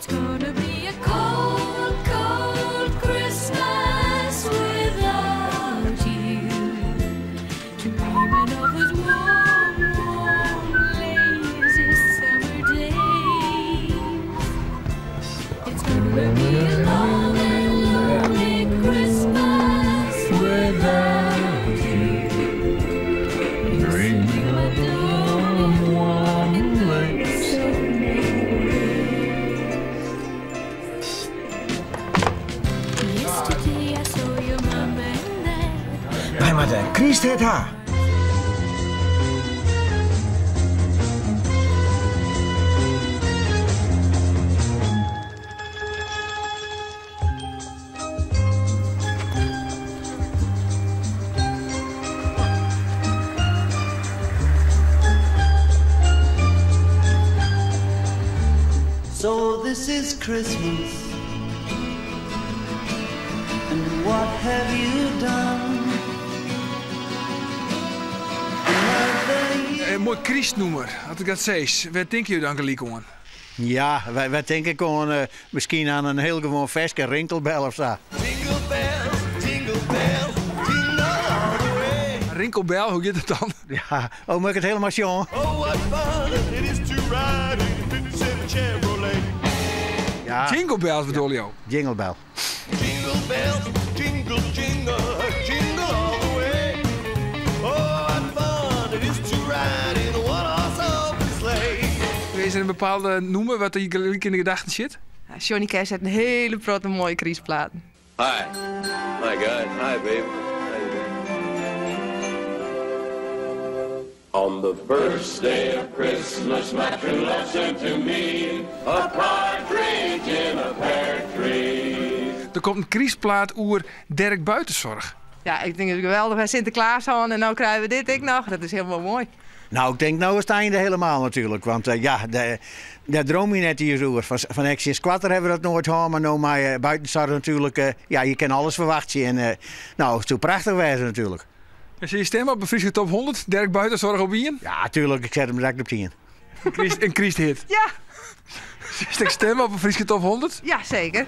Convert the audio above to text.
It's gonna be a cold, cold Christmas without you. Dreaming of those warm, warm, lazy summer days. It's gonna be a long and lonely Christmas without you. Dreaming of those warm, lazy summer days. Yesterday I saw your mom and dad. Wy moatte in krysthit ha. So this is Christmas. And what have you done? Another year. In moai krystnûmer, as ik dat sis. Wêr tinke jo dan gelyk oan? Ja, wy tinke ik oan miskien oan in hiel gewoan ferske Rinkelbel of sa. Jingle bells, jingle bells, jingle all the way. Rinkelbel, hoe giet it dan? Ja, oh, moat ik it hielendal sjonge? Oh, what fun it is to ride in a 57 Chevrolet. Ja. Jingle bells bedoel jo? Jingle bell. Jingle bells, jingle, jingle, jingle all the way. Oh, what fun it is to ride in a one-horse open sleigh. Is der in bepaalde nûmer wat dy gelyk yn de gedachten sit? Ja, Johnny Cash hat in hiele protte moaie krystplaten. Hi. My God. Hi, babe. How you doing? On the first day of Christmas, my true love sent to me a partridge in a pear tree. Der komt in krystplaat oer Dirk Buitenzorg. Ja, ik tink it geweldich. Wy Sinteklaas hân en no krije we dit ek noch. Dat is hielendal moai. Nou, ik tink no is it einde helemaal natuerlik. Want ja, dêr droom je net iens oer. Fan Action Squatter hawwe we dat noait hân, mar no mei Buitenzorg natuerlik. Ja, je kinne alles ferwachtsje. En nou, it soe prachtich wêze natuerlik. En sil je stimme op de Fryske Top 100? Dirk Buitenzorg op ien? Ja, tuerlik. Ik set him direkt op tien. In krysthit? Ja. Silst ek stimme op de Fryske Top 100? Ja, seker.